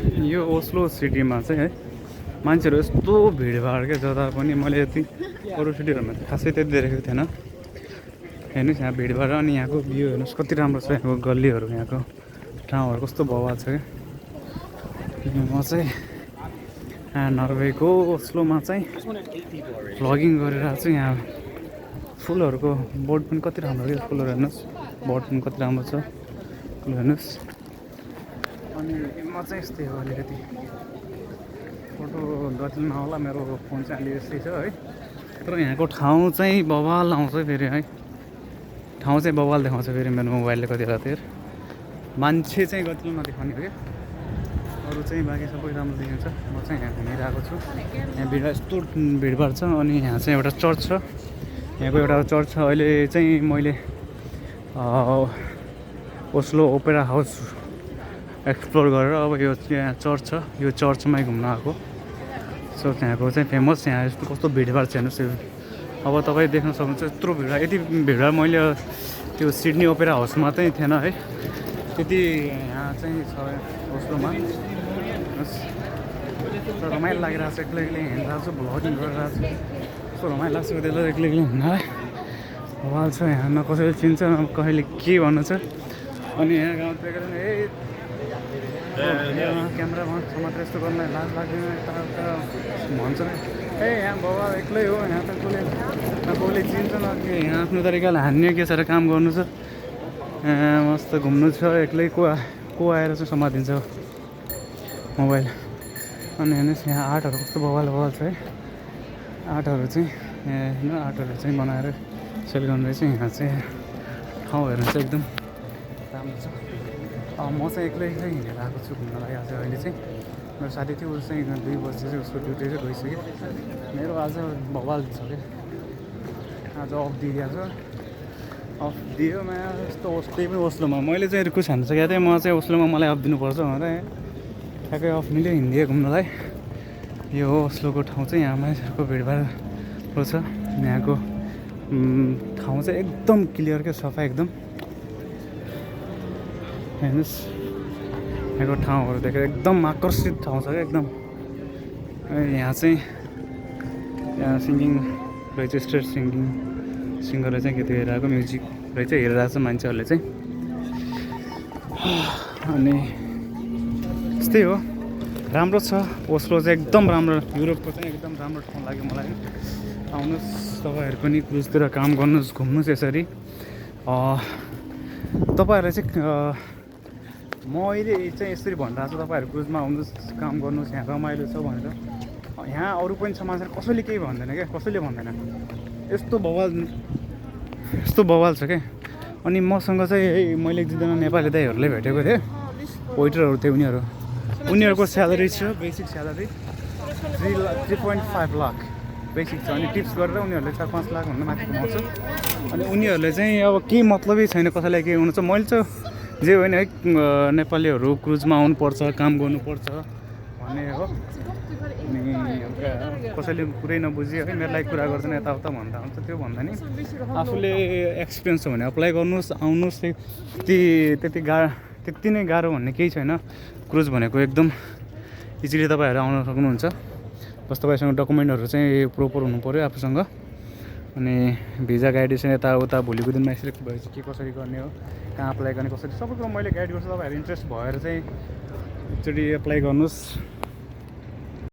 यो ओस्लो सिटीमा चाहिँ है मान्छेहरू यस्तो भिडभाड क्या जता पनि मैले यति अरू सिटीहरूमा चाहिँ खासै त्यति देखेको थिएन। हेर्नुहोस् यहाँ भिडभाड अनि यहाँको भ्यू हेर्नुहोस् कति राम्रो छ। यहाँको गल्लीहरू यहाँको ठाउँहरू कस्तो बवाल छ क्या। म चाहिँ नर्वेको ओस्लोमा चाहिँ भ्लगिङ गरेर चाहिँ यहाँ फुलहरूको बोर्ड पनि कति राम्रो क्या। फुलहरू हेर्नुहोस् बोर्ड पनि कति राम्रो छ। फुल हेर्नुहोस्। अनि म चाहिँ यस्तै हो अलिकति फोटो गतिमा होला मेरो फोन चाहिँ अलि यस्तै छ है। तर यहाँको ठाउँ चाहिँ बवाल आउँछ फेरि है। ठाउँ चाहिँ बवाल देखाउँछ फेरि मेरो मोबाइलले कतिवटा त्यो मान्छे चाहिँ गतिलो नदेखाउने हो क्या। अरू चाहिँ बाँकी सबै राम्रो देखिन्छ। म चाहिँ यहाँ घुमिरहेको छु। यहाँ भिड यस्तो भिडभाड छ। अनि यहाँ चाहिँ एउटा चर्च छ। यहाँको एउटा चर्च छ। अहिले चाहिँ मैले ओस्लो ओपेरा हाउस एक्सप्लोर गरेर अब यो यहाँ चर्च छ। यो चर्चमै घुम्न आएको। सो त्यहाँको चाहिँ फेमस यहाँ यस्तो कस्तो भिडभाड छ हेर्नुहोस्। अब तपाईँ देख्न सक्नुहुन्छ यत्रो भिडभाड। यति भिडभाड मैले त्यो सिडनी ओपेरा हाउसमा चाहिँ थिएन है। त्यति यहाँ चाहिँ छ ओस्लोमा। रमाइलो लागिरहेको छ। एक्लै एक्लै हिँडिरहेको छु भ्लगिङ गरिरहेको छु। कस्तो रमाइलो लाग्छ त्यसलाई एक्लै एक्लै हिँड्न। बवाल छ यहाँ न कसैले चिन्छ न कहिले के भन्नु छ। अनि यहाँ गाउँतिर क्यामेरामा मात्र यस्तो गर्नलाई लाज लाग्दैन यताउता भन्छ। यहाँ बाबा एक्लै हो यहाँ त कसले चिन्छ न के। यहाँ आफ्नो तरिकाले हान्ने के छ र काम गर्नु छ। मस्त घुम्नु छ एक्लै। को आएर चाहिँ समातिन्छ मोबाइल। अनि हेर्नुहोस् यहाँ आर्टहरू कस्तो बवाल छ है। आर्टहरू चाहिँ होइन आर्टहरू चाहिँ बनाएर सेल गर्ने रहेछ। यहाँ चाहिँ ठाउँहरू चाहिँ एकदम राम्रो छ। म चाहिँ एक्लै हिँडेर आएको छु घुम्नलाई आज। अहिले चाहिँ मेरो साथी थियो उस चाहिँ 2 बजी चाहिँ उसको ड्युटी चाहिँ गइसक्यो। मेरो आज बवाल छ क्या। आज अफ दिइदिएको छ। अफ दियो मा यस्तो त्यही पनि ओस्लोमा मैले चाहिँ रिक्वेस्ट हान्न सकेको थिएँ। म चाहिँ ओस्लोमा मलाई अफ दिनुपर्छ भनेर ठ्याक्कै अफ मिल्यो हिँडिदिएँ घुम्नलाई। यो हो ओस्लोको ठाउँ चाहिँ। यहाँ मान्छेहरूको भिडभाड छ। यहाँको ठाउँ चाहिँ एकदम क्लियर क्या सफा एकदम। हेर्नुहोस् यहाँको ठाउँहरू देखेर एकदम आकर्षित ठाउँ छ क्या एकदम। यहाँ चाहिँ यहाँ सिङ्गिङ रहेछ स्ट्रिट सिङ्गरले चाहिँ के त्यो हेरेको म्युजिक रहेछ हेरिरहेको छ मान्छेहरूले चाहिँ। अनि यस्तै हो राम्रो छ ओस्लो चाहिँ एकदम राम्रो। युरोपको चाहिँ एकदम राम्रो ठाउँ लाग्यो मलाई। आउनुहोस् तपाईँहरू पनि क्रुजतिर काम गर्नुहोस् घुम्नुहोस् यसरी। तपाईँहरूले चाहिँ म अहिले चाहिँ यसरी भनिरहेको छु तपाईँहरू क्रुजमा आउनुहोस् काम गर्नुहोस् यहाँ रमाइलो छ भनेर। यहाँ अरू पनि छ मान्छे कसैले केही भन्दैन क्या। कसैले भन्दैन यस्तो बवाल छ क्या। अनि मसँग चाहिँ मैले 1-2जना नेपाली दाइहरूलाई भेटेको थिएँ। वेटरहरू थिए उनीहरूको स्यालेरी छ बेसिक स्यालेरी 3.5 लाख बेसिक छ। अनि टिप्स गरेर उनीहरूले 4-5 लाख भन्दा माथि कमाउँछ। अनि उनीहरूले चाहिँ अब केही मतलबै छैन कसैलाई केही हुनु छ। मैले चाहिँ जे होइन है नेपालीहरू क्रुजमा आउनुपर्छ काम गर्नुपर्छ भन्ने हो। अनि कसैले पुरै नबुझ्यो है मेरो लागि कुरा गर्दैन यताउता भन्दा हुन्छ। त्यो भन्दा नि आफूले एक्सपिरियन्स छ भने अप्लाई गर्नुहोस् आउनुहोस्। त्यति नै गाह्रो भन्ने केही छैन। क्रुज भनेको एकदम इजिली तपाईँहरू आउन सक्नुहुन्छ। बस तपाईँसँग डकुमेन्टहरू चाहिँ प्रोपर हुनु पऱ्यो आफूसँग। अनि भिजा गाइडेसन यताउता भोलिको दिनमा सिलेक्ट भएपछि के कसरी गर्ने हो कहाँ अप्लाई गर्ने कसरी सबै कुरो मैले गाइड गर्छु। तपाईँहरू इन्ट्रेस्ट भएर चाहिँ एकचोटि एप्लाई गर्नुहोस्।